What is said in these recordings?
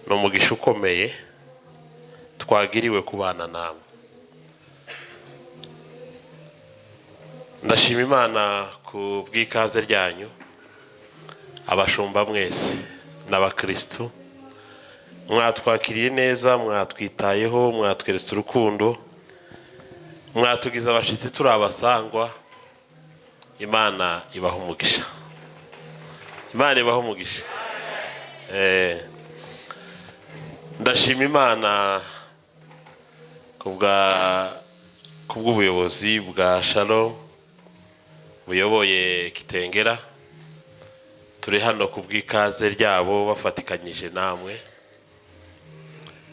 Ni umugisha ukomeye twagiriwe kubana namwe. Ndashima Imana ku bw'ikaze ryanyu, abashumba mwese n'abakirisitu. Mwatwakiriye neza, mwatwitayeho, mwatweretse urukundo, mwatugize abashyitsi turi abasangwa. Imana ibaha umugisha, Imana ibaha umugisha. Ndashima Imana kubw'ubuyobozi bwa Shalom buyoboye Kitengera. Turi hano ku bw'ikaze ryabo bafatikanyije namwe.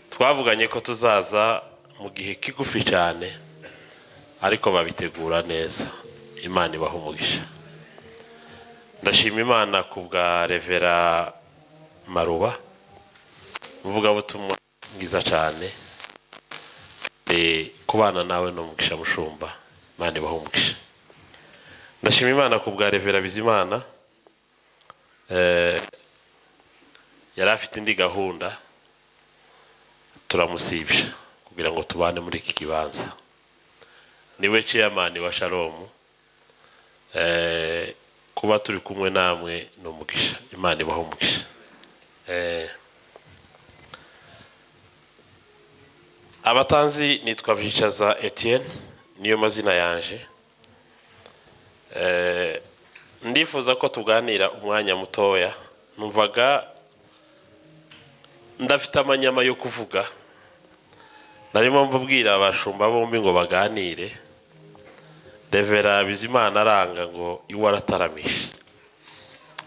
Twavuganye ko tuzaza mu gihe kigufi cyane, ariko babitegura neza. Imana ibaha umugisha. Ndashima Imana ku bwa Reverend Maruba, umuvugabutumwa bwiza cyane. Kubana nawe ni umugisha, mushumba. Imana ibaha umugisha. Ndashima Imana ku bwa Reverend Bizimana. Yari afite indi gahunda, turamusibya kugira ngo tubane muri iki kibanza. Niwe chairman wa Shalom. Kuba turi kumwe namwe ni umugisha. Imana ibaha umugisha. Abatanzi, nitwa Byicaza Etienne, niyo mazina yanje. Ndifuza ko tuganira umwanya mutoya. Numvaga ndafite amanyama yo kuvuga. Narimo mbabwira abashumba bombi ngo baganire. Reverend Bizimana aranga ngo iwe arataramisha.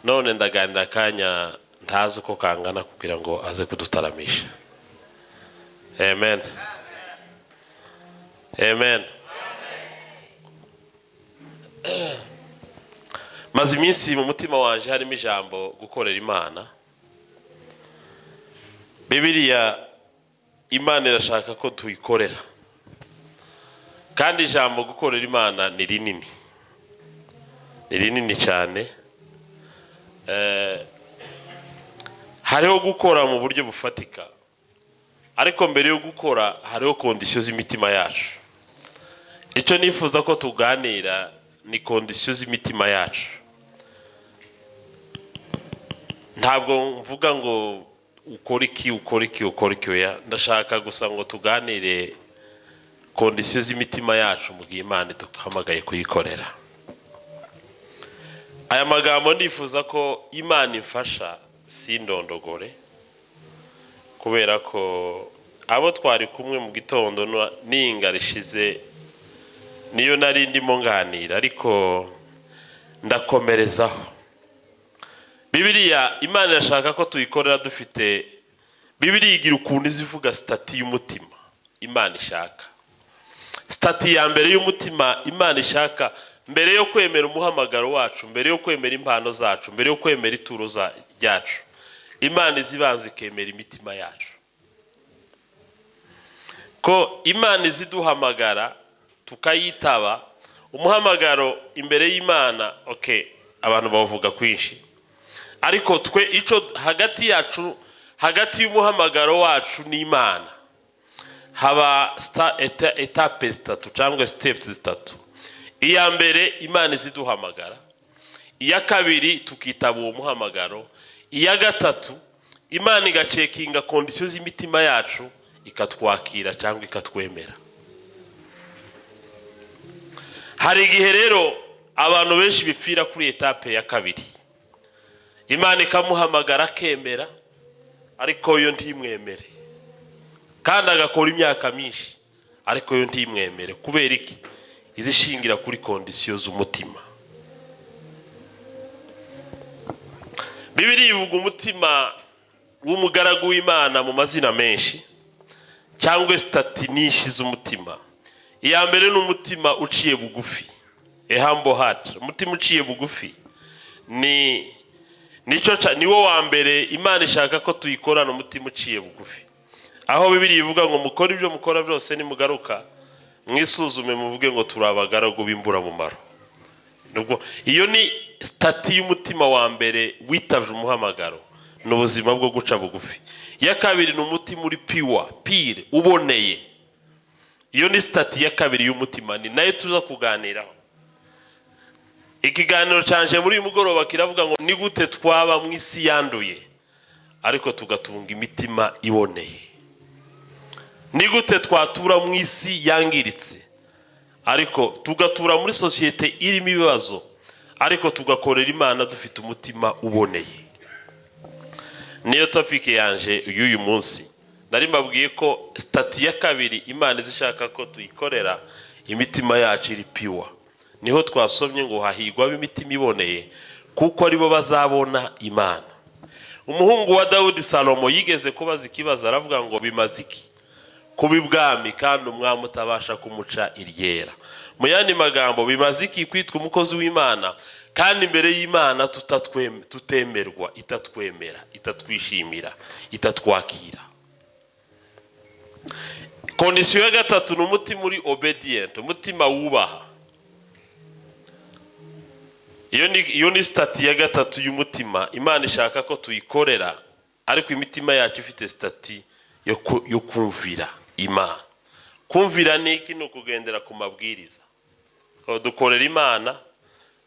None ndaganira akanya ntazi uko kangana kugira ngo aze kudutaramisha. Amen, amen. Maze iminsi mu mutima wanje harimo ijambo gukorera Imana. Bibiliya, Imana irashaka ko tuyikorera, kandi ijambo gukorera Imana ni rinini, ni rinini cyane. Hariho gukora mu buryo bufatika, ariko mbere yo gukora hariho condition z'imitima yacu. Icyo nifuza ko tuganira ni condition z'imitima yacu. Ntabwo mvuga ngo ukora iki, ukora iki, ukora iki, oya. Ndashaka gusa ngo tuganire condition z'imitima yacu mu gihe Imana iduhamagaye kuyikorera. Aya magambo ndifuza ko Imana imfasha sindondogore, kubera ko abo twari kumwe mu gitondo n'inga rishize niyo nari ndimo nganira, ariko ndakomerezaho. Bibiliya, Imana irashaka ko tuyikorera dufite. Bibiliya igira ukuntu izivuga statut y'umutima Imana ishaka. Statut ya mbere y'umutima Imana ishaka mbere yo kwemera umuhamagaro wacu, mbere yo kwemera impano zacu, mbere yo kwemera ituro ryacu, Imana izibanza ikemera imitima yacu. Ko Imana iziduhamagara tukayitaba, umuhamagaro imbere y'Imana, okay, abantu bawuvuga kwinshi, ariko twe icyo hagati yacu, hagati y'umuhamagaro wacu n'Imana, haba étapes zitatu cyangwa steps zitatu. Iya mbere, Imana iziduhamagara. Iya kabiri, tukitaba uwo muhamagaro. Iya gatatu, Imana igacheckinga condition z'imitima yacu, ikatwakira cyangwa ikatwemera. Hari igihe rero abantu benshi bipfira kuri étape ya kabiri. Imana ikamuhamagara akemera, ariko yo ntimwemere, kandi agakora imyaka myinshi, ariko yo ntimwemere. Kubera iki? Izishingira kuri condition z'umutima. Bibiliya ivuga umutima w'umugaragu w'Imana mu mazina menshi cyangwa statut nyinshi z'umutima. Iya mbere ni umutima uciye bugufi, a humble heart. Umutima uciye bugufi ni nicyo niwo wa mbere. Imana ishaka ko tuyikorana umutima uciye bugufi, aho Bibiliya ivuga ngo mukore ibyo mukora byose, nimugaruka mwisuzume muvuge ngo turi abagaragu b'imburamumaro. Nubwo iyo ni statut y'umutima wa mbere witavye umuhamagaro. Ni ubuzima bwo guca bugufi. Iya kabiri ni umutima uri pure, pure, uboneye. Iyo ni statut ya kabiri y'umutima, ni nayo tuza kuganiraho. Ikiganiro cyanje muri uyu mugoroba kiravuga ngo: ni gute twaba mu isi yanduye ariko tugatunga imitima iboneye? Ni gute twatura mu isi yangiritse, ariko tugatura muri sosiyete irimo ibibazo, ariko tugakorera Imana dufite umutima uboneye? Niyo topic yanje y'uyu munsi. Nari mbabwiye ko statut ya kabiri Imana iza ishaka ko tuyikorera imitima yacu iri pure. Niho twasomye ngo: "Hahigwa ab'imitima iboneye, kuko aribo bazabona Imana." Umuhungu wa Dawudi Salomo yigeze kubaza ikibazo, aravuga ngo: "Bimaze iki kuba ibwami kandi umwami utabasha kumuca iryera?" Mu yandi magambo, bimaze iki kwitwa umukozi w'Imana kandi imbere y'Imana tutemerwa, itatwemera, itatwishimira, itatwakira? Condition ya gatatu ni umutima uri obedient, umutima wubaha. Iyo ni statut ya gatatu y'umutima. Imana ishaka ko tuyikorera ariko imitima yacu ifite statut yo kumvira Imana. Kumvira ni iki? Ni ukugendera ku mabwiriza. Ko dukorera Imana,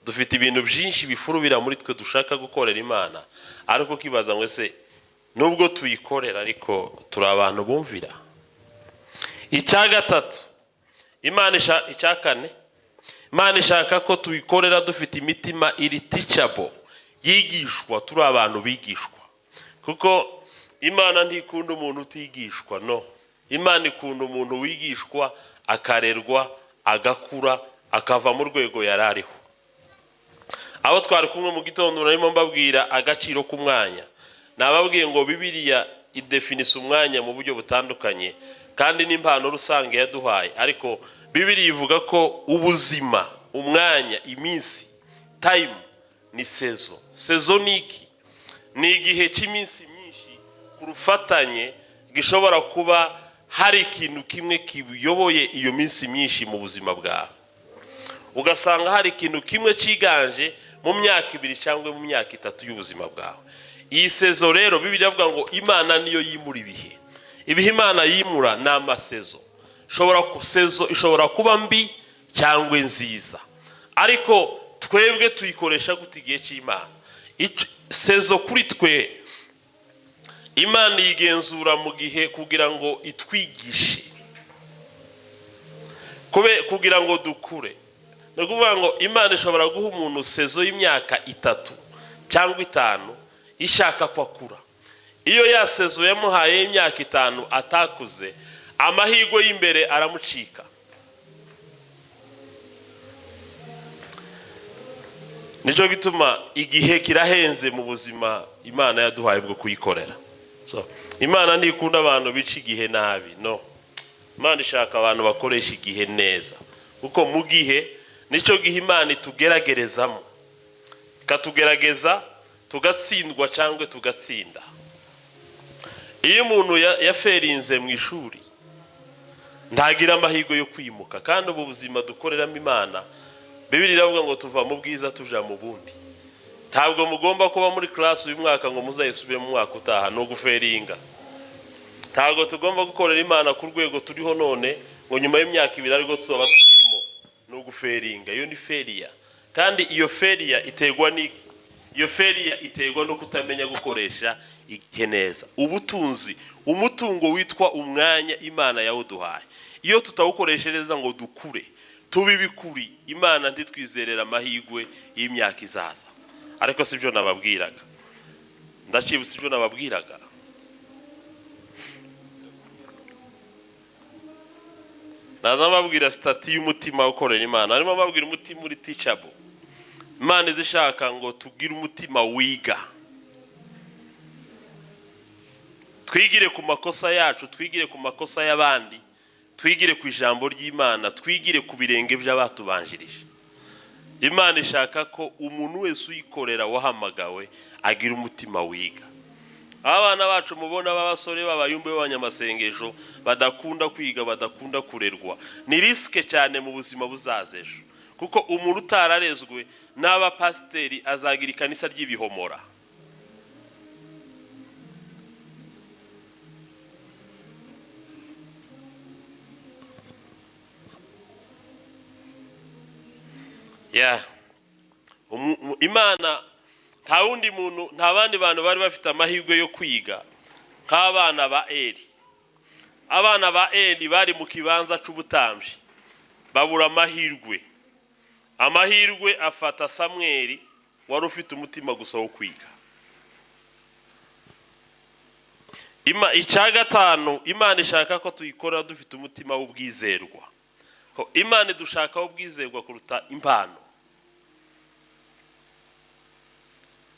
dufite ibintu byinshi bifurubira muri twe dushaka gukorera Imana, ariko ukibaza ngo: ese nubwo tuyikorera, ariko turi abantu bumvira? Icya gatatu, icya kane, Imana ishaka ko tuyikorera dufite imitima iri teachable, yigishwa, turi abantu bigishwa, kuko Imana ntikunda umuntu utigishwa. No Imana ikunda umuntu wigishwa, akarerwa, agakura, akava mu rwego yari ariho. Abo twari kumwe mu gitondo, narimo mbabwira agaciro k'umwanya. Nababwiye ngo Bibiliya idefinisa umwanya mu buryo butandukanye, kandi n'impano rusange yaduhaye. Ariko Bibiliya ivuga ko ubuzima, umwanya, iminsi, time ni saison. Saison ni iki? Ni igihe cy'iminsi myinshi ku rufatanye, gishobora kuba hari ikintu kimwe kiyoboye iyo minsi myinshi mu buzima bwawe. Ugasanga hari ikintu kimwe cyiganje mu myaka 2 cyangwa mu myaka 3 y'ubuzima bwawe. Iyi saison rero, Bibiliya avuga ngo Imana niyo yimura ibihe. Ibihe Imana yimura ni amasaison. Saison ishobora kuba mbi cyangwa nziza, ariko twebwe tuyikoresha gute igihe cy'Imana? Saison kuri twe, Imana yigenzura mu gihe kugira ngo itwigishe, kugira ngo dukure. Ni ukuvuga ngo Imana ishobora guha umuntu saison y'imyaka 3 cyangwa 5 ishaka ko akura. Iyo ya saison yamuhaye y'imyaka 5 atakuze, amahirwe y'imbere aramucika. Nicyo gituma igihe kirahenze mu buzima Imana yaduhaye bwo kuyikorera. So, Imana ntikunda abantu bica igihe nabi. No Imana ishaka abantu bakoresha igihe neza, kuko mu gihe nicyo gihe Imana itugeragerezamo, ikatugerageza tugatsindwa cyangwa tugatsinda. Iyo umuntu yaferinze mu ishuri, ntagira amahirwe yo kwimuka. Kandi ubu buzima dukoreramo Imana, Bibiliya iravuga ngo tuva mu bwiza tuja mu bundi. Ntabwo mugomba kuba muri class uyu mwaka ngo muzayisubire mu mwaka utaha, ni uguferinga. Ntabwo tugomba gukorera Imana ku rwego turiho none ngo nyuma y'imyaka 2 ariko tuzaba tukirimo, ni uguferinga. Iyo ni failure. Kandi iyo failure iterwa n'iki? Iyo failure iterwa no kutamenya gukoresha igihe neza. Ubutunzi, umutungo witwa umwanya, Imana yawuduhaye. Iyo tutawukoresha neza ngo dukure, tube ibikuri, Imana ntitwizerera amahirwe y'imyaka izaza. Ariko si byo nababwiraga, ndacibutse ibyo nababwiraga. Naza mbabwira statut y'umutima ukorera Imana, harimo mbabwira umutima uri teachable. Imana iza ishaka ngo tugire umutima wiga, twigire ku makosa yacu, twigire ku makosa y'abandi, twigire ku ijambo ry'Imana, twigire ku birenge by'abatubanjirije. Imana ishaka ko umuntu wese uyikorera wahamagawe agira umutima wiga. Abana bacu mubona b'abasore, b'abayumbe, b'abanyamasengesho badakunda kwiga, badakunda kurerwa, ni risque cyane mu buzima buzaza ejo, kuko umuntu utararezwe n'aba pasiteri azagira ikanisa ry'ibihomora. Ya Imana, nta wundi muntu, nta bandi bantu bari bafite amahirwe yo kwiga nk'abana ba Eri. Abana ba Eri bari mu kibanza cy'ubutambyi, babura amahirwe. Amahirwe afata Samweli wari ufite umutima gusa wo kwiga. Icya gatanu, Imana ishaka ko tuyikora dufite umutima w'ubwizerwa, ko Imana idushakaho ubwizerwa kuruta impano.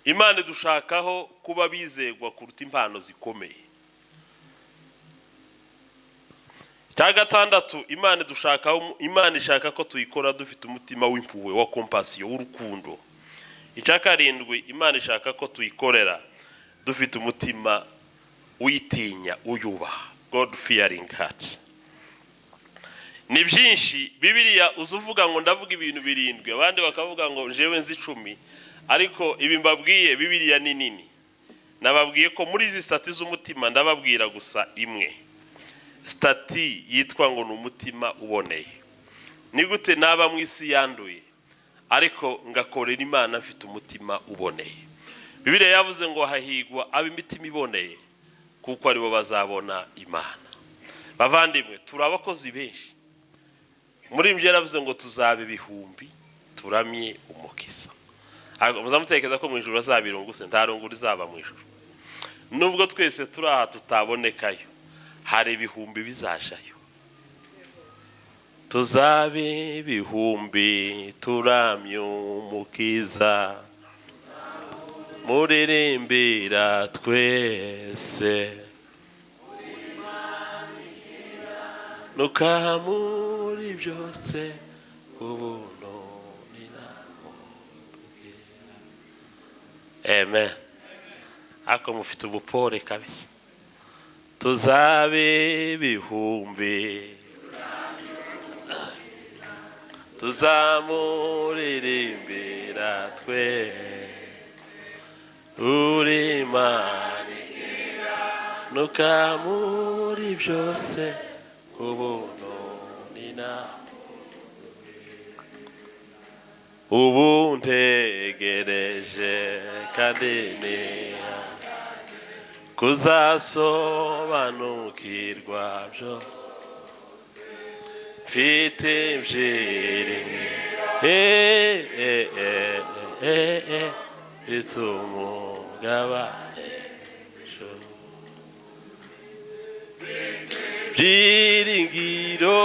Imana idushakaho kuba bizerwa kuruta impano zikomeye. Icya gatandatu, Imana idushakaho, Imana ishaka ko tuyikora dufite umutima w'impuhwe, wa compassion, w'urukundo. Icya karindwi, Imana ishaka ko tuyikorera dufite umutima uyitinya, uyubaha, God fearing heart. Ni byinshi. Bibiliya uza uvuga ngo ndavuga ibintu birindwi, abandi bakavuga ngo jewe nzi 10, ariko ibi mbabwiye Bibiliya ni nini. Nababwiye ko muri izi statut z'umutima ndababwira gusa imwe, statut yitwa ngo ni umutima uboneye. Ni gute naba mu isi yanduye ariko ngakorera Imana mfite umutima uboneye? Bibiliya yavuze ngo hahigwa ab'imitima iboneye, kuko aribo bazabona Imana. Bavandimwe, turi abakozi benshi. Muri ibyo yaravuze ngo tuzaba ibihumbi turamye Umukiza. Muzamutekereza ko mu ijuru azabirunguse? Nta rungu rizaba mu ijuru. Nubwo twese turi aha tutabonekayo, hari ibihumbi bizajayo. Tuzabe ibihumbi turamye Umukiza, muririmbira twese, nuka muri byose ubuntu ni namutubwira. Amen. Ako mufite ubupore kabisa. Tuzabe ibihumbi tuzamuririmbira twe, uri Imana nuka muri byose ubuntu ni na ubu ntegereje kandi ni kuzasobanukirwa byo mfite ibyiringiro mfite umugabane byiringiro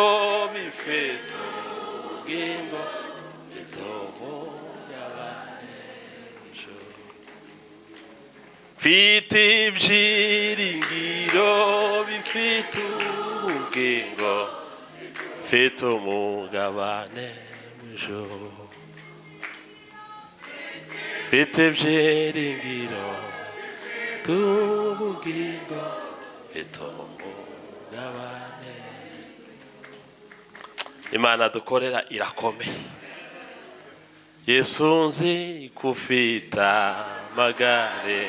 bifite ubugingo, mfite umugabane, mfite ibyiringiro bifite ubugingo, mfite umugabane mw'ijuru, mfite ibyiringiro by'ubugingo, mfite umugabane. Imana dukorera irakomeye. Yesu nzi kufite amagare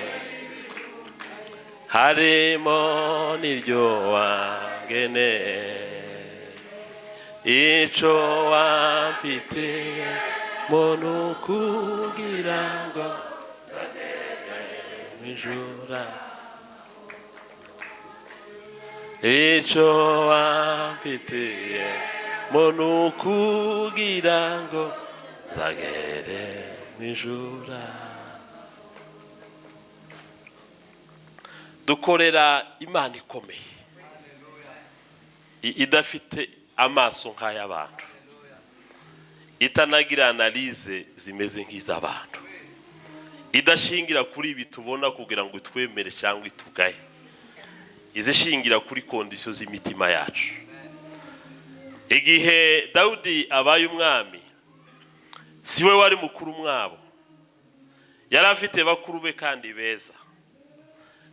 harimo n'iryo wangene, ico wamfitiye muntu kugira ngo mwijura, ico wamfitiye muntu kugira ngo nzagere mwijura. Dukorera Imana ikomeye idafite amaso nk'ay'abantu, itanagira analyse zimeze nk'iz'abantu, idashingira kuri ibi tubona kugira ngo itwemere cyangwa itugaye, izishingira kuri condition z'imitima yacu. Igihe Dawudi abaye umwami, si we wari mukuru mwabo, yari afite bakuru be kandi beza.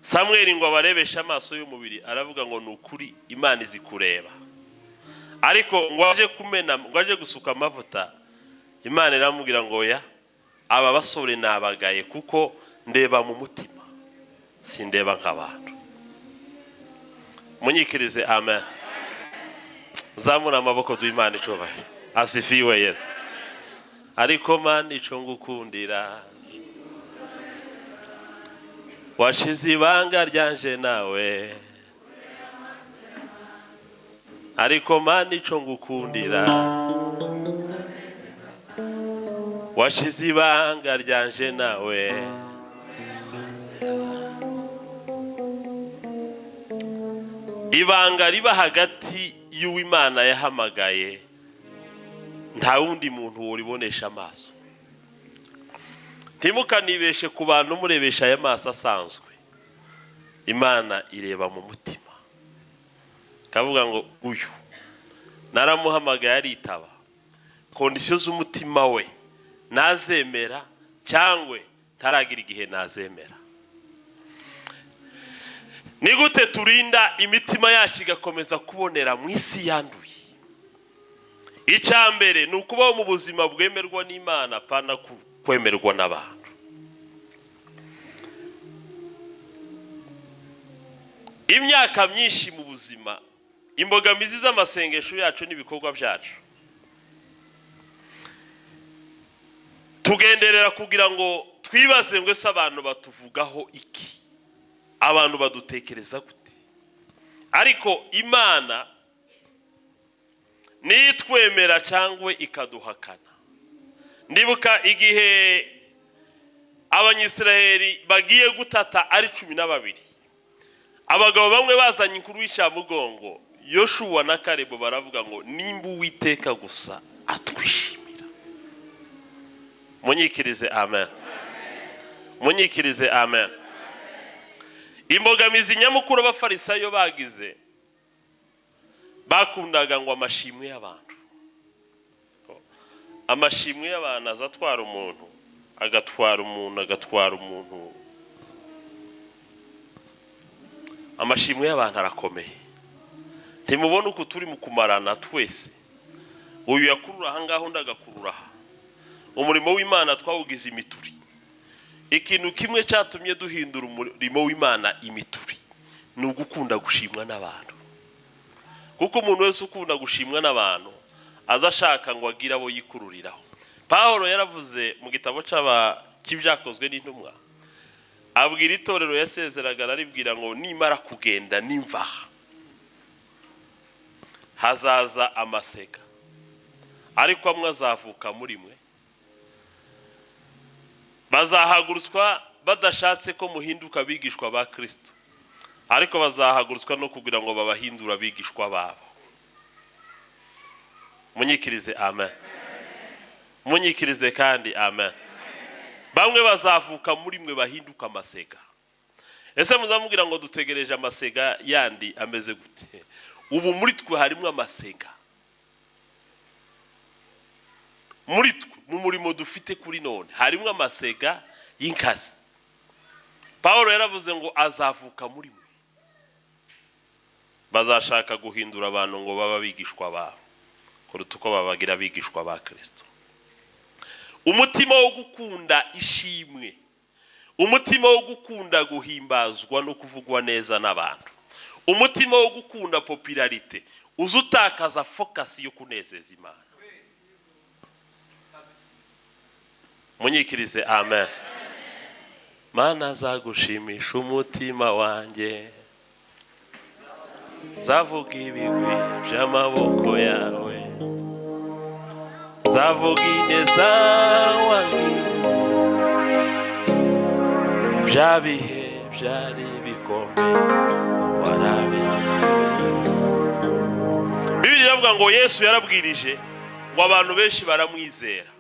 Samweli ngo abarebeshe amaso y'umubiri aravuga ngo ni ukuri Imana izi kureba, ariko ngo aje kumena, ngo aje gusuka amavuta, Imana iramubwira ngo oya, aba basore nabagaye kuko ndeba mu mutima, sindeba nk'abantu. Munyikirize amen. Zamura amaboko duhe Imana icubahiro. Asifiwe Yesu. Ariko Mana, ico ngukundira, washize ibanga ryanje nawe. Ariko Mana, ico ngukundira, washize ibanga ryanje nawe. Ibanga riba hagati y'uw'Imana yahamagaye, nta wundi muntu woribonesha amaso. Ntimukanibeshe ku bantu murebesha aya maso asanzwe. Imana ireba mu mutima, kavuga ngo uyu naramuhamagaye aritaba, conditions z'umutima we nazemera cyangwa taragira igihe nazemera. Ni gute turinda imitima yacu igakomeza kubonera mu isi yanduye? Icya mbere ni ukubaho mu buzima bwemerwa n'Imana, pana kwemerwa n'abantu. Imyaka myinshi mu buzima, imbogamizi z'amasengesho yacu n'ibikorwa byacu, tugenderera kugira ngo twibaze ngo ese abantu batuvugaho iki, abantu badutekereza gute. Ariko Imana nitwemera cyangwa ikaduhakana. Ndibuka igihe Abanyisiraheli bagiye gutata ari 12, abagabo bamwe bazanye inkuru y'icyamugongo, Yoshuwa na Kalebu baravuga ngo nimba Uwiteka gusa atwishimira. Munyikirize amen, munyikirize amen. Imbogamizi nyamukuru abafarisayo bagize, bakundaga ngo amashimwe y'abantu. Amashimwe y'abantu azatwara umuntu, agatwara umuntu, agatwara umuntu. Amashimwe y'abantu arakomeye. Ntimubona uko turi mu kumarana twese, uyu yakurura aha ngaho undi agakurura aha. Umurimo w'Imana twawugize imituri. Ikintu kimwe cyatumye duhindura umurimo w'Imana imituri ni ugukunda gushimwa n'abantu. Kuko umuntu wese ukunda gushimwa n'abantu aza ashaka ngo agire abo yikururiraho. Pawulo yaravuze mu gitabo cy'ibyakozwe n'intumwa, abwira itorero yasezeraga araribwira ngo nimara kugenda nimvaha hazaza amasega, ariko amwe azavuka muri mwe, bazahagurutswa badashatse ko muhinduka abigishwa ba Kristo, ariko bazahagurutswa no kugira ngo babahindure abigishwa babo. Munyikirize amen, munyikirize kandi amen. Bamwe bazavuka muri mwe bahinduka amasega. Ese muzamubwira ngo dutegereje amasega yandi ameze gute? Ubu muri twe harimo amasega. Muri twe mu murimo dufite kuri none harimo amasega y'inkazi. Pawulo yaravuze ngo azavuka muri mwe, bazashaka guhindura abantu ngo babe abigishwa babo kuruta uko babagira abigishwa ba Kristo. Umutima wo gukunda ishimwe, umutima wo gukunda guhimbazwa no kuvugwa neza n'abantu, umutima wo gukunda popularité, uzutakaza focus yo kunezeza Imana. Munyikirize amen. Mana zagushimisha umutima wanjye, zavuga ibigwi by'amaboko yawe, zavuga ineza wanjye, bya bihe byari bikomeye warabi. Bibiliya iravuga ngo Yesu yarabwirije ngo abantu benshi baramwizera,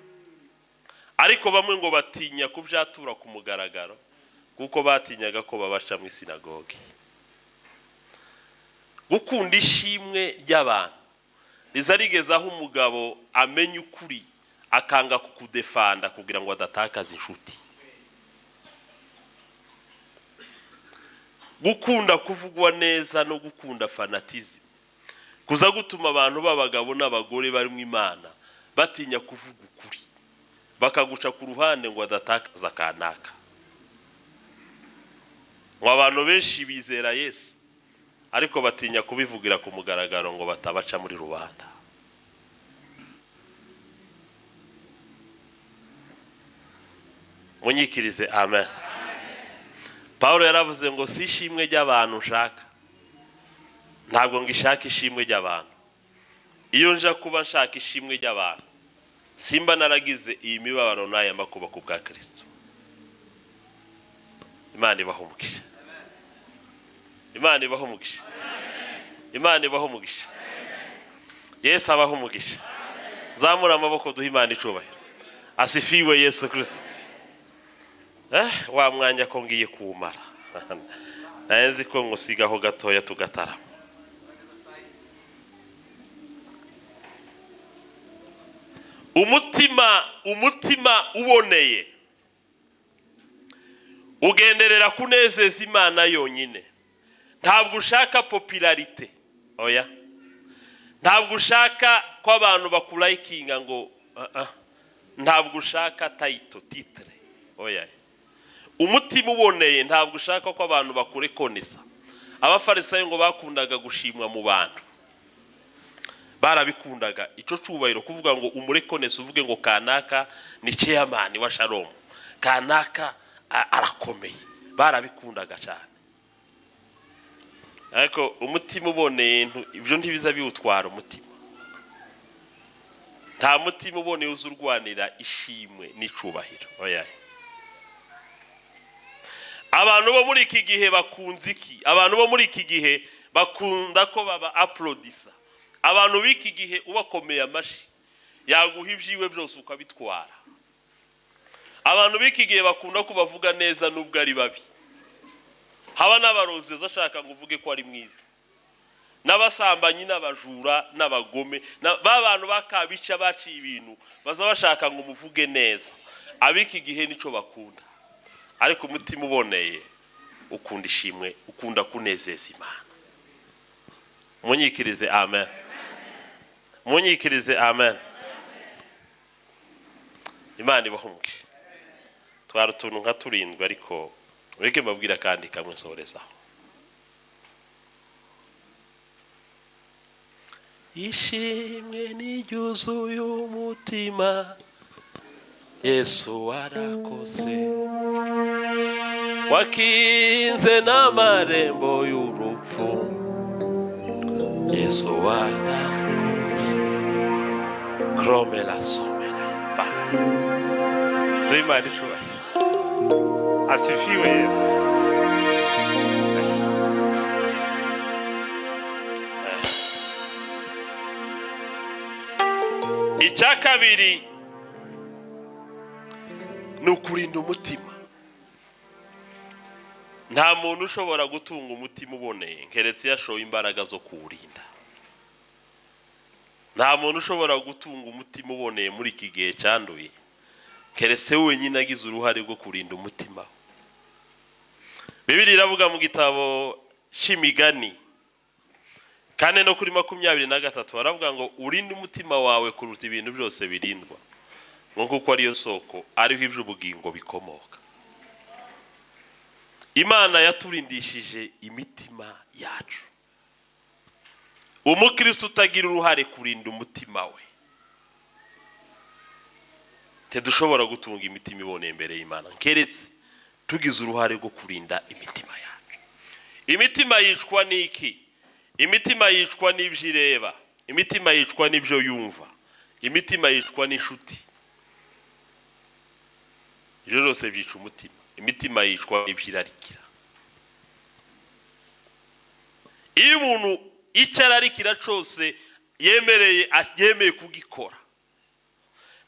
ariko bamwe ngo batinya kubyatura ku mugaragaro kuko batinyaga ko babasha mu isinagogi. Gukunda ishimwe ry'abantu riza rigezaho umugabo amenya ukuri akanga kukudefanda kugira ngo adatakaza inshuti. Gukunda kuvugwa neza no gukunda fanatism kuza gutuma abantu b'abagabo n'abagore bari mu Imana batinya kuvuga ukuri, bakaguca ku ruhande ngo adatakaza kanaka. Ngo abantu benshi bizera Yesu ariko batinya kubivugira ku mugaragaro ngo batabaca muri rubanda. Munyikirize amen. Pawulo yaravuze ngo si ishimwe ry'abantu nshaka, ntabwo ngishaka ishimwe ry'abantu. Iyo nja kuba nshaka ishimwe ry'abantu, simba naragize iyi mibabaro n'aya makuba ku bwa Kristo. Imana ibahe umugisha. Imana ibahe umugisha. Imana ibahe umugisha. Yesu abahe umugisha. Zamura amaboko duhe Imana icubahiro. Asifiwe Yesu Kristo. Wa mwanya ko ngiye kuwumara, nari nzi ko ngusigaho gatoya tugatarama. Umutima uboneye ugenderera kunezeza Imana yonyine. Ntabwo ushaka popularité, oya. Ntabwo ushaka ko abantu bakurayikinga ngo ntabwo ushaka title, titre, oya. Umutima uboneye ntabwo ushaka ko abantu bakurekonesa. Abafarisayo ngo bakundaga gushimwa mu bantu, barabikundaga ico cubahiro, kuvuga ngo umurekonesa, uvuge ngo kanaka ni chairman wa Shalom, kanaka arakomeye, barabikundaga cyane. Ariko umutima uboneye ibyo ntibiza biwutwara umutima. Nta mutima uboneye uzurwanira ishimwe n'icubahiro, oya. Abantu bo muri iki gihe bakunze iki? Abantu bo muri iki gihe bakunda ko baba applaudissa. Abantu b'iki gihe ubakomeye amashi yaguha ibyiwe byose ukabitwara. Abantu b'iki gihe bakunda ko bavuga neza nubwo ari babi. Haba n'abarozi ashaka ngo uvuge ko ari mwiza, n'abasambanyi n'abajura n'abagome, ba bantu bakabica baciye ibintu baza bashaka ngo umuvuge neza. Ab'iki gihe nico bakunda. Ariko umutima uboneye ukunda ishimwe, ukunda kunezeza Imana. Munyikirize amen. Munyikirize amen. Imana ibahe umugisha. Twari utuntu nka turindwi, ariko ureke mbabwira kandi kamwe nsorezaho. Ishimwe n'iryuzuye umutima, Yesu warakoze, wakinze n'amarembo y'urupfu, Yesu warakoze. Kromela somela ba. Duhe Imana icubahiro. Asifiwe Yesu. Icya kabiri ni ukurinda umutima. Nta muntu ushobora gutunga umutima uboneye keretse yashoye imbaraga zo kuwurinda. Nta muntu ushobora gutunga umutima uboneye muri iki gihe cyanduye keretse wenyine agize uruhare rwo kurinda umutima. Bibiliya iravuga mu gitabo cy'Imigani 4:23 baravuga ngo urinde umutima wawe kuruta ibintu byose birindwa, ngo kuko ariyo soko ariho iby'ubugingo bikomoka. Imana yaturindishije imitima yacu. Umukristo utagira uruhare kurinda umutima we, ntidushobora gutunga imitima iboneye imbere y'Imana keretse tugize uruhare rwo kurinda imitima yacu. Imitima yicwa n'iki? Imitima yicwa n'ibyo ireba, imitima yicwa n'ibyo yumva, imitima yicwa n'inshuti. Ibyo byose byica umutima. Imitima yicwa n'ibyo irarikira. Iyo umuntu icyo ararikira cyose yemeye kugikora,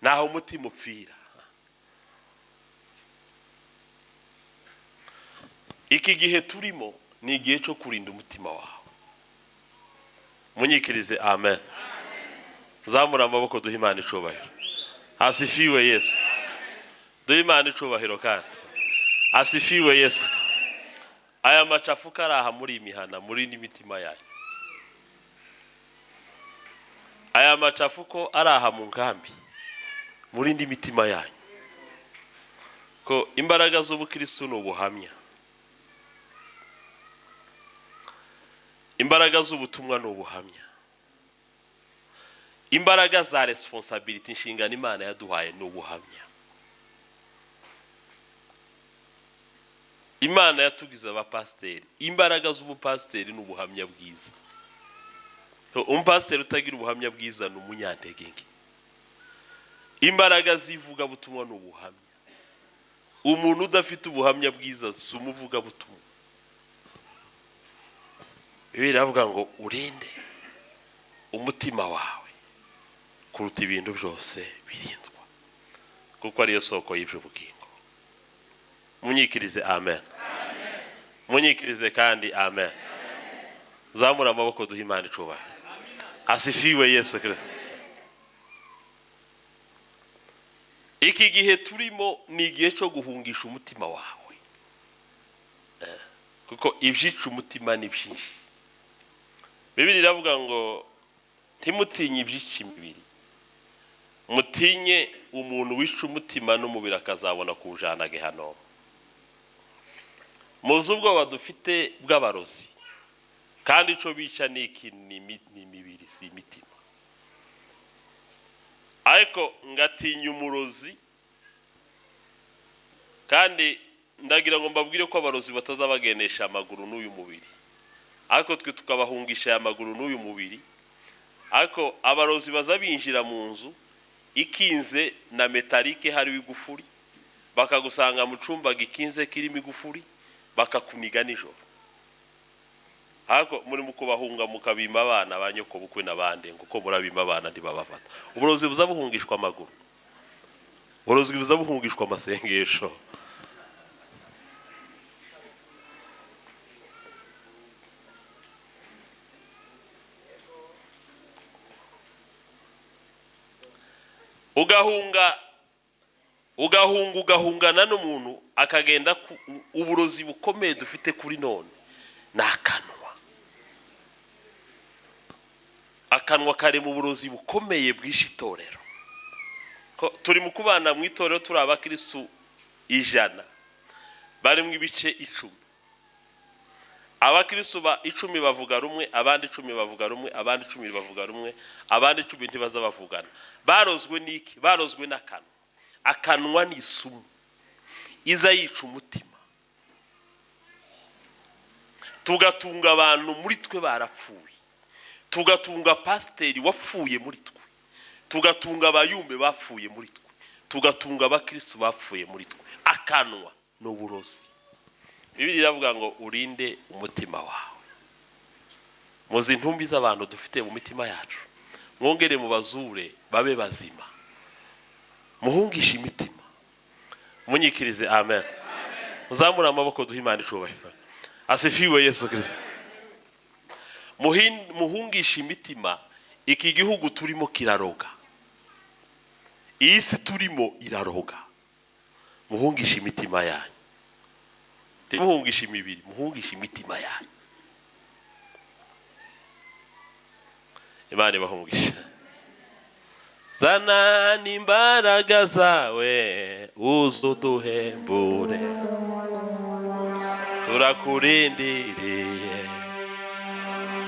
naho umutima upfira. Iki gihe turimo ni igihe cyo kurinda umutima wawe. Munyikirize amen. Zamura amaboko duhe Imana icubahiro. Asifiwe Yesu. Duhe Imana icubahiro kandi. Asifiwe Yesu. Aya macafuka araha muri imihana, muri n'imitima yayo. Aya macafuko araha mu nkambi, muri n'imitima yanyu. Ko imbaraga z'ubukristo ni ubuhamya. Imbaraga z'ubutumwa ni ubuhamya. Imbaraga za responsibility, inshingano Imana yaduhaye, ni ubuhamya. Imana yatugize abapasiteri. Imbaraga z'ubupasiteri ni ubuhamya bwiza. Umupasiteri utagira ubuhamya bwiza ni umunyantege nke. Imbaraga z'ivugabutumwa ni ubuhamya. Umuntu udafite ubuhamya bwiza si umuvugabutumwa. Bibiliya iravuga ngo urinde umutima wawe kuruta ibintu byose birindwa, kuko ariyo soko y'iby'ubugingo. Munyikirize amen. Munyikirize kandi amen. Zamura amaboko duhe Imana icubahiro. Asifiwe Yesu Kristo. Iki gihe turimo ni igihe cyo guhungisha umutima wawe, kuko ibyica umutima ni byinshi. Bibiliya iravuga ngo ntimutinye ibyica imibiri, mutinye umuntu wica umutima n'umubiri akazabona kuwujana Gehinomu. Muzi ubwoba dufite bw'abarozi, kandi ico bica ni iki? Ni imibiri, si imitima. Ariko ngatinya umurozi, kandi ndagira ngo mbabwire ko abarozi batazabagenesha amaguru n'uyu mubiri, ariko twe tukabahungisha aya maguru n'uyu mubiri. Ariko abarozi baza binjira mu nzu ikinze na metalike hariho igufuri, bakagusanga mu cumba gikinze kirimo igufuri, bakakuniga nijoro. Ariko muri mu kubahunga mukabima abana ba nyoko bukwe n'abandi, kuko murabima abana ntibabafata. Uburozi buza buhungishwa amaguru, uburozi buza buhungishwa amasengesho. Ugahunga, ugahunga, ugahungana n'umuntu akagenda. Uburozi bukomeye dufite kuri none ni akanwa. Akanwa kari mu burozi bukomeye bw'ishe itorero. Ko turi mu kubana mu itorero turi abakristu 100, bari mu ibice 10. Abakristu ba 10 bavuga rumwe, abandi 10 bavuga rumwe, abandi 10 bavuga rumwe, abandi 10 ntibaza bavugana. Barozwe n'iki? Barozwe n'akanwa. Akanwa ni isumu iza yica umutima. Tugatunga abantu muri twe barapfuye, tugatunga pasiteri wapfuye muri twe, tugatunga abayumbe bapfuye muri twe, tugatunga abakristu bapfuye muri twe. Akanwa ni uburozi. Bibiliya iravuga ngo urinde umutima wawe. Muzi intumbi z'abantu dufite mu mitima yacu, mwongere mubazure babe bazima, muhungishe imitima. Munyikirize amen. Muzamure amaboko duhe Imana icubahiro. Asifiwe Yesu Kristo. Muhungishe imitima. Iki gihugu turimo kiraroga, iyi si turimo iraroga. Muhungishe imitima yanyu, ntimuhungishe imibiri, muhungishe imitima yanyu. Imana ibahungishe. Zana n'imbaraga zawe uzuduhembure, turakurindiriye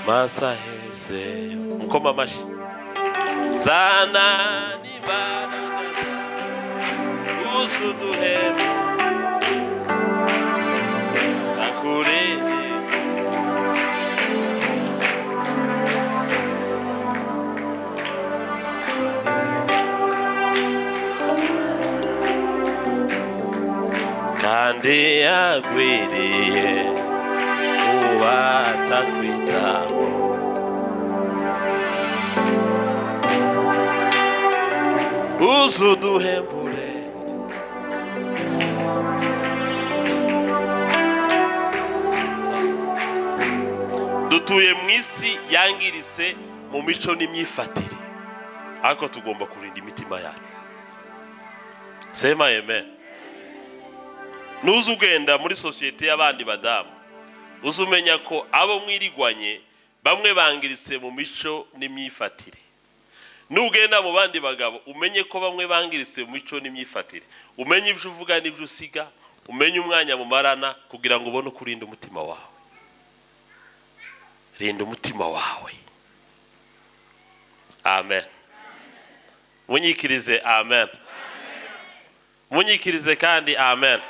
masahezeyo. Mukoma amashyi. Zana n'imbaraga zawe uzuduhembure, turakurindiriye. Kandi yagwiriye uwatakwitaho, uzuduhembure. Dutuye mu isi yangiritse mu mico n'imyifatire, ariko tugomba kurinda imitima yacu. Sema amen. Nuza ugenda muri sosiyete y'abandi badamu, uzumenya ko abo mwirigwanye bamwe bangiritse mu mico n'imyifatire. Nugenda mu bandi bagabo, umenye ko bamwe bangiritse mu mico n'imyifatire. Umenye ibyo uvuga n'ibyo usiga, umenye umwanya mumarana kugira ngo ubone uko urinda umutima wawe. Rinda umutima wawe. Amen. Munyikirize amen. Munyikirize kandi amen.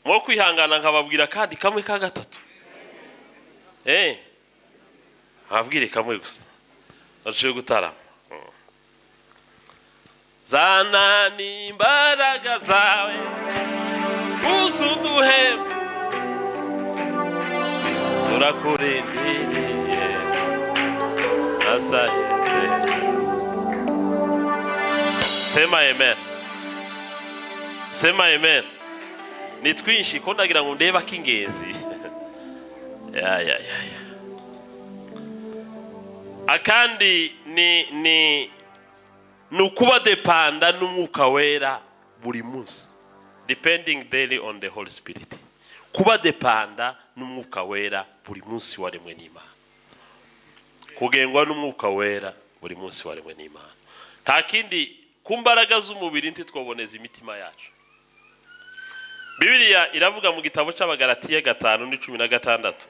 Mwo kwihangana nkababwira kandi kamwe ka gatatu. Ababwire kamwe gusa baciye gutarama. Zana n'imbaraga zawe uzuduhembe, turakurindiriye asahese. Sema amen, sema amen. Ni twinshi ko ndagira ngo ndebe ak'ingenzi. Ya ya ya ya. Akandi ni ukuba dependa n'Umwuka Wera buri munsi, depending daily on the Holy Spirit. Kuba dependa n'Umwuka Wera buri munsi waremwe n'Imana, kugengwa n'Umwuka Wera buri munsi waremwe n'Imana. Nta kindi. Ku mbaraga z'umubiri ntitwaboneza imitima yacu. Bibiliya iravuga mu gitabo cy'Abagalatiya 5:16,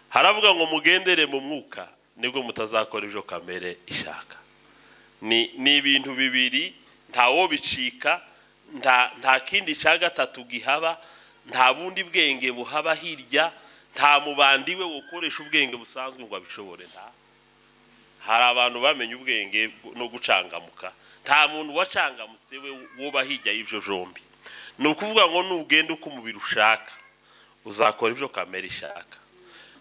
haravuga ngo: "Mugendere mu Mwuka, nibwo mutazakora ibyo kamere ishaka." Ni ibintu bibiri, ntawo bicika, nta kindi cya gatatu gihaba, nta bundi bwenge buhaba hirya, nta mubandi we ukoresha ubwenge busanzwe ngo abishobore. Nta hari abantu bamenye ubwenge no gucangamuka, nta muntu wacangamutse we woba hirya y'ibyo jombi. Ni ukuvuga ngo nugenda uko umubiri ushaka, uzakora ibyo kamere ishaka.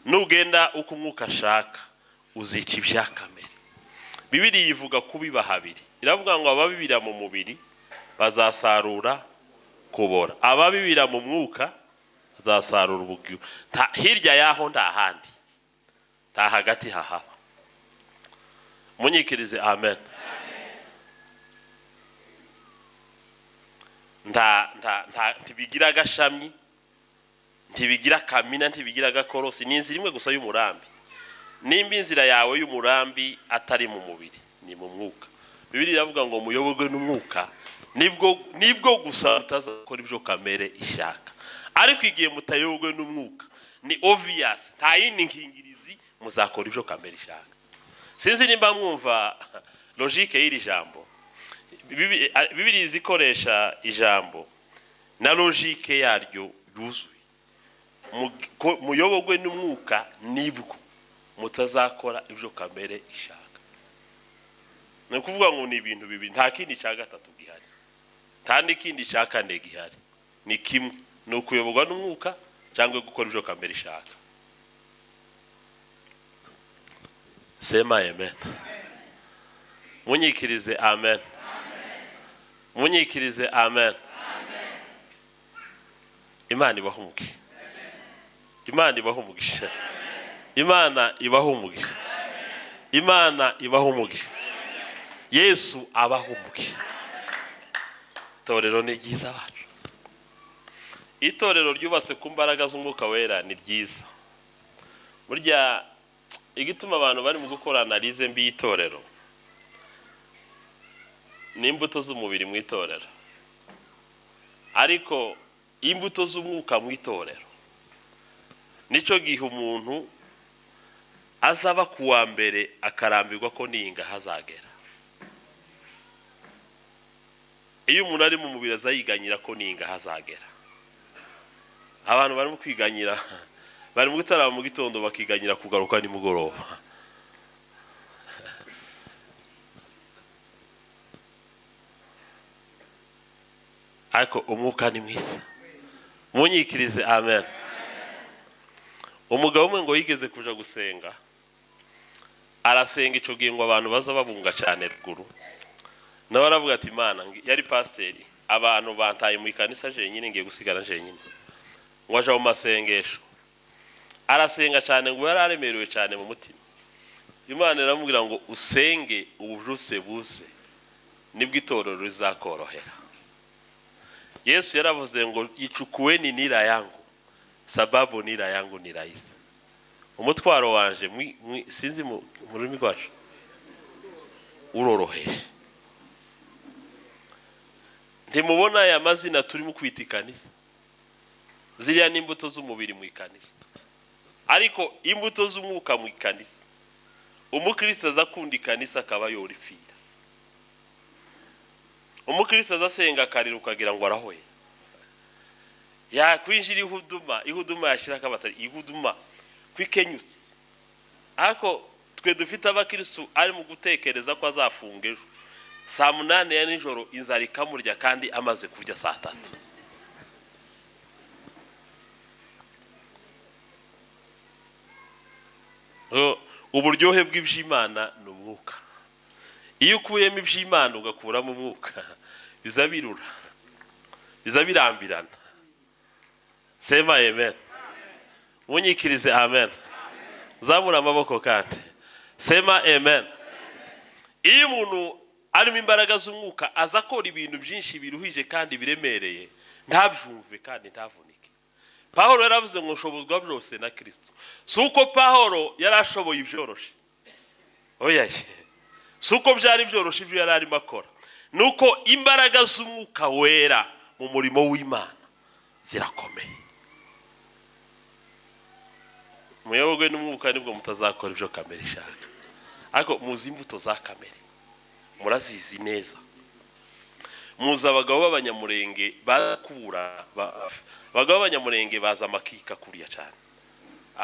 Nugenda uko Umwuka ashaka, uzica ibya kamere. Bibiliya ivuga kubiba habiri. Iravuga ngo ababibira mu mubiri bazasarura kubora, ababibira mu Mwuka bazasarura ubugingo. Hirya y'aho nta handi, nta hagati hahaba. Munyikirize amen. Nta ntibigira agashami, ntibigira akamina, ntibigira agakorosi. Ni inzira imwe gusa y'umurambi. Nimba inzira yawe y'umurambi atari mu mubiri, ni mu Mwuka. Bibiliya iravuga ngo muyoborwe n'Umwuka, nibwo gusa mutazakora ibyo kamere ishaka. Ariko igihe mutayoborwe n'Umwuka, ni obvious, nta yindi nkingirizi, muzakora ibyo kamere ishaka. Sinzi nimba mwumva logique y'iri jambo. Bibiliya ikoresha ijambo na logique yaryo yuzuye. Muyoborwe n'Umwuka, nibwo mutazakora ibyo kamere ishaka. Ni ukuvuga ngo ni ibintu bibiri, nta kindi cya gatatu gihari, nta n'ikindi cya kane gihari. Ni kimwe: ni ukuyoborwa n'Umwuka cyangwa gukora ibyo kamere ishaka. Sema amen. Munyikirize amen. Munyikirize amen. Imana ibaho umugisha. Imana ibaho umugisha. Imana ibaho umugisha. Imana ibaho umugisha. Yesu abaho umugisha. Itorero ni ryiza bacu. Itorero ryubatse ku mbaraga z'Umwuka Wera ni ryiza. Burya igituma abantu bari mu gukora analyse mbi y'itorero ni imbuto z'umubiri mu itorero. Ariko imbuto z'Umwuka mu itorero, nicyo gihe umuntu azaba ku wa mbere akarambirwa ko niyinga hazagera. Iyo umuntu ari mu mubiri, azayiganyira ko niyinga hazagera. Abantu barimo kwiganyira, bari mu gutarama mu gitondo, bakiganyira kugaruka nimugoroba. Ariko Umwuka ni mwiza. Munyikirize amen. Umugabo umwe ngo yigeze kuja gusenga, arasenga. Ico gihe ngo abantu baza babunga cyane ruguru. Nawe aravuga ati: "Imana," yari pasiteri, "abantu bantaye mu ikanisa jenyine, ngiye gusigara jenyine." Ngo aja mu masengesho, arasenga cyane. Ngo yari aremerewe cyane mu mutima. Imana iramubwira ngo: "Usenge ubujuse buze, nibwo itorero rizakorohera." Yesu yaravuze ngo: "Ichukueni nira yangu, sababu nira yangu ni rahisi." Umutwaro wanje sinzi mu rurimi rwacu, uroroheje. Ntimubona aya mazina turimo kwita ikanisa? Ziriya ni imbuto z'umubiri mu ikanisa. Ariko imbuto z'Umwuka mu ikanisa, umukristo aza akunda ikanisa akaba yorifira. Umukristo aza asenga akarira ukagira ngo arahoye. Yakwinjira ihuduma, ihuduma yashyira akabatari, ihuduma kwikenyutse. Ariko twe dufite abakirisu ari mu gutekereza ko azafunga ejo saa 8 ya nijoro, inzara ikamurya kandi amaze kurya saa 3. Uburyohe bw'iby'Imana ni umwuka. Iyo ukuyemo iby'Imana ugakuramo umwuka, biza birura, biza birambirana. Sema amen. Munyikirize amen. Zamura amaboko kandi sema amen. Iyo umuntu arimo imbaraga z'umwuka aza akora ibintu byinshi biruhije kandi biremereye, ntabyumve kandi ntavunike. Pawulo yaravuze ngo nshobozwa byose na Kristo. Si uko Pawulo yari ashoboye ibyoroshe, oya, si uko byari byoroshe ibyo yari arimo akora, nuko imbaraga z'umwuka wera mu murimo w'Imana zirakomeye. Muyoborwe n'umwuka nibwo mutazakora ibyo kamere ishaka. Ariko muzi imbuto za kamere, murazizi neza. Muzi abagabo b'abanyamurenge bakura, abagabo b'abanyamurenge baza amakika kuriya cyane.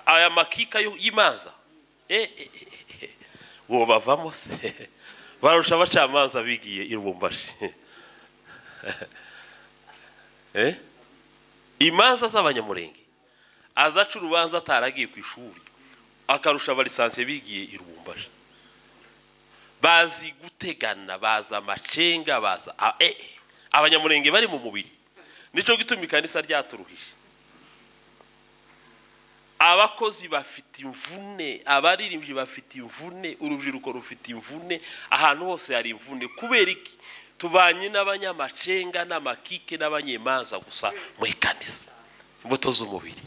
Aya makika y'imanza wo bavamo se barusha abacamanza bigiye i Lubumbashi. Imanza z'abanyamurenge azaca urubanza ataragiye ku ishuri, akarusha abalisansiye bigiye i Lubumbashi. Bazi gutegana, baza amacenga, baza abanyamurenge bari mu mubiri. Nico gituma ikanisa ryaturuhije. Abakozi bafite imvune, abaririmbyi bafite imvune, urubyiruko rufite imvune, ahantu hose hari imvune. Kubera iki? Tubanye n'abanyamacenga n'amakike n'abanyemanza gusa mu ikanisa, imbuto z'umubiri.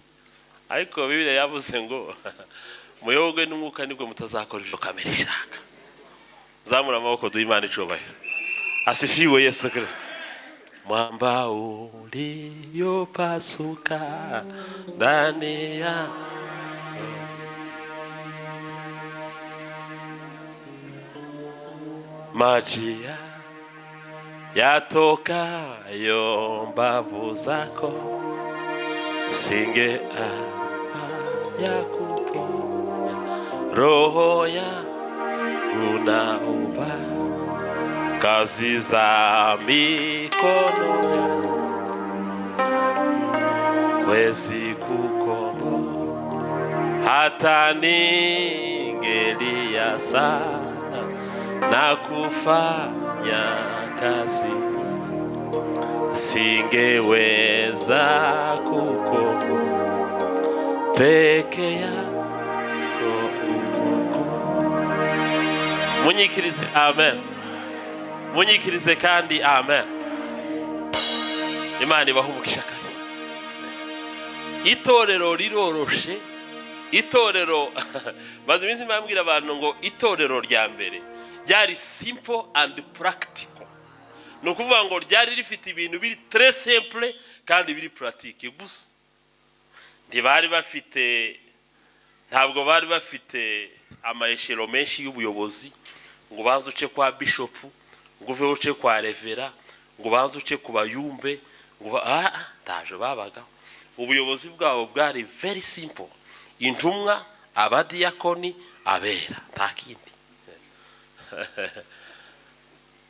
Ariko Bibiliya yavuze ngo muyoborwe n'umwuka nibwo mutazakora ibyo kamere ishaka. Zamura amaboko duhe Imana icyubahiro. Asifiwe Yesu Kristo. Mwamba uliopasuka ndani ya maji yatokayo mbavu zako, singe ya kuponya roho yangu na uba kazi za mikono wezi kukombo, hata ningelia sana na kufanya kazi, singeweza kukombo peke yako uokozi. Munyikirize amen. Munyikirize kandi amen. Imana ibahe umugisha kazi. Itorero riroroshe. Itorero maze iminsi mbabwira abantu ngo itorero rya mbere ryari simple and practical. Ni ukuvuga ngo ryari rifite ibintu biri très simple kandi biri pratique gusa. Ntibari bafite, ntabwo bari bafite amayeshero menshi y'ubuyobozi ngo baze uce kwa bishop, ngo uve uce kwa revera, ngo baze uce ku bayumbe, ngo ndaje babagaho. Ubuyobozi bwabo bwari very simple. Intumwa, abadiyakoni, abera, nta kindi.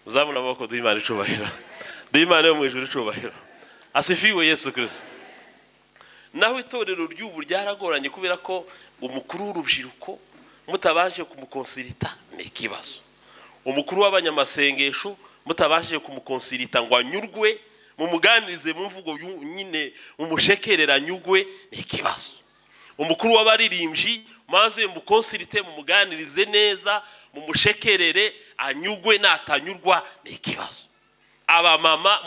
Uzamura amaboko duhe Imana icubahiro. Duhe Imana yo mu ijuru icubahiro. Asifiwe Yesu Kristo. Naho itorero ry'ubu ryaragoranye kubera ko umukuru w'urubyiruko mutabanje kumukonsilita ni ikibazo. Umukuru w'abanyamasengesho mutabanje kumukonsilita ngo anyurwe, mumuganirize mu mvugo nyine, mumushekerera anyurwe, ni ikibazo. Umukuru w'abaririmbyi maze mukonsilite, mumuganirize neza, mumushekerere anyurwe, natanyurwa ni ikibazo. Abamama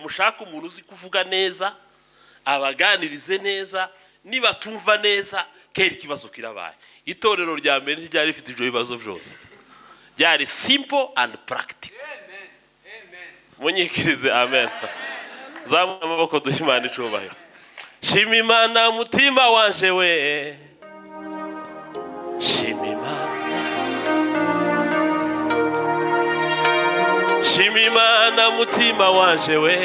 mushaka umuntu uzi kuvuga neza, abaganirize neza, nibatumva neza kera ikibazo kirabaye. Itorero rya mbere ryari rifite ibyo bibazo byose, ryari simple and practical. Munyikirize amen. Zamura amaboko duhe Imana icubahiro. Shima Imana mutima wanje we, shima Imana, shima Imana mutima wanje we,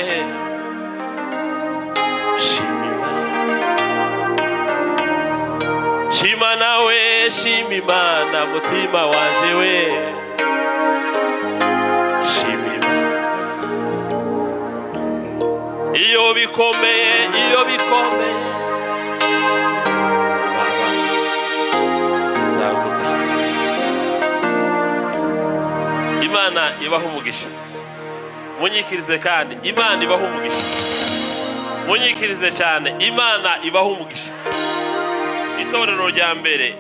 shima Shima nawe, shima Imana, mutima wanje we, shima Imana. Iyo bikomeye, iyo bikomeye, izaguta. Imana ibaha umugisha. Munyikirize kandi, Imana ibaha umugisha. Munyikirize cyane, Imana ibaha umugisha. Itorero rya mbere,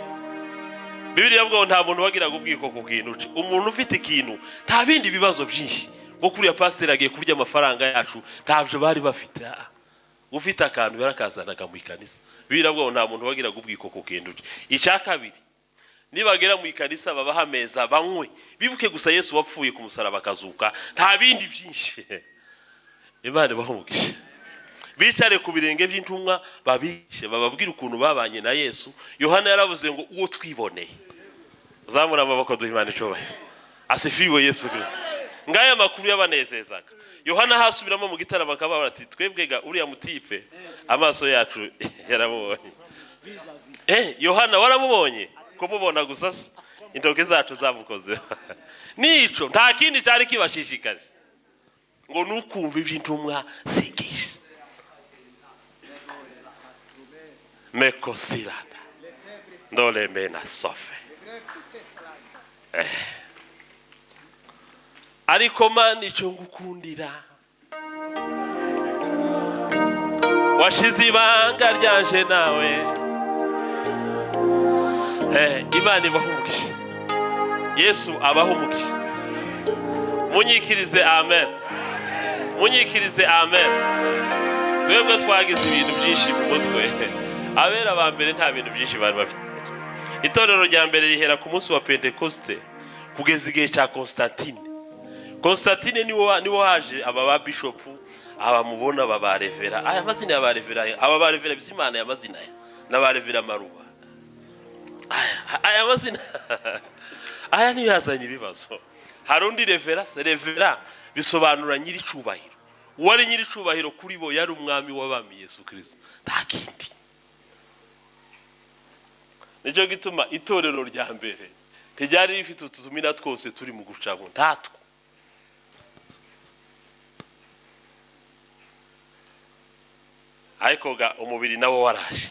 Bibiliya ivuga ngo nta muntu wagiraga ubwiko ku kintu ce. Umuntu ufite ikintu, nta bindi bibazo byinshi ngo kuriya pasiteri agiye kurya amafaranga yacu, ntabyo bari bafite. Ufite akantu yarakazanaga mu ikanisa. Bibiliya ivuga ngo nta muntu wagiraga ubwiko ku kintu ce. Icya kabiri, nibagera mu ikanisa babaha ameza banywe, bibuke gusa Yesu wapfuye ku musaraba akazuka, nta bindi byinshi. Imana ibahe umugisha. Bicare ku birenge by'intumwa, babigishe, bababwire ukuntu babanye na Yesu. Yohana yaravuze ngo uwo twiboneye. Zamura amaboko duhe Imana icubahiro. Asifiwe Yesu Kristo. Ngaya makuru yabanezezaga. Yohana hasubiramo mu gitaramo akababara ati twebwega uriya mutipe amaso yacu yaramubonye. Yohana waramubonye? Kumubona gusa se intoki zacu zamukoze. Nico nta kindi cyari kibashishikaje ngo nukumva iby'intumwa zigisha. Mekosilana ndole mena sofe. Ariko Mana icyo ngukundira, washize ibanga ryanje nawe. Imana ibahe umugisha. Yesu abahe umugisha. Munyikirize amen. Munyikirize amen. Twebwe twagize ibintu byinshi mu mutwe. Abera ba mbere nta bintu byinshi bari bafite. Itorero rya mbere rihera ku munsi wa Pentekoste kugeza igihe cya Constantine. Constantine niwo haje aba ba bishop, aba mubona baba revera. Aya mazina ya ba revera, aba ba revera bizimana ya mazina ya na ba revera Maruba. Aya mazina aya niyo yazanye ibibazo. Hari undi revera, revera bisobanura nyiri cubahiro. Uwari nyiri cubahiro kuri bo yari umwami w'abami Yesu Kristo, nta kindi. Nicyo gituma itorero rya mbere ntiryari rifite ututumina twose turi mu gucamo, ntatwo. Ariko ga umubiri nawo waraje,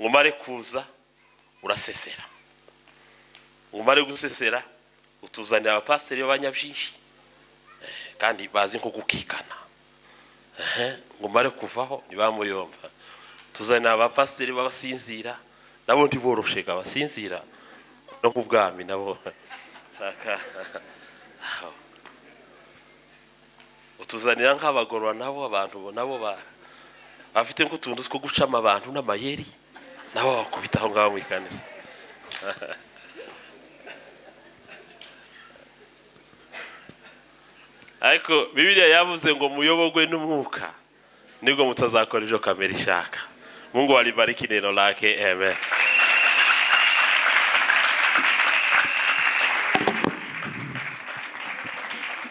ngumare kuza urasesera, ngumare gusesera utuzanira abapasiteri b'abanyabyinshi kandi bazi nko gukikana. Ngumare kuvaho ntibamuyomba, tuzanira abapasiteri b'abasinzira, nabo ntiboroshega basinzira no ku bwami nabo shaka. Utuzanira nk'abagorora nabo, abantu nabo bafite nk'utuntu two gucama abantu n'amayeri, nabo bakubita aho ngaho mu ikanisa. Ariko Bibiliya yavuze ngo muyobogwe n'umwuka nibwo mutazakora ibyo kamere ishaka. Mungu alibariki neno lake. Amen.